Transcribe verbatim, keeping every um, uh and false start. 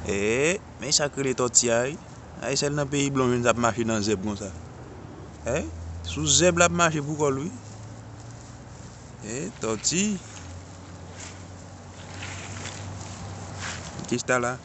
E, men sa k rele tòti a, wi. A, e sèl nan peyi blan w jwenn sa ap mache nan zèb konsa. E, sou zèb l ap mache pou kò l, wi. E, tòti. Kista la.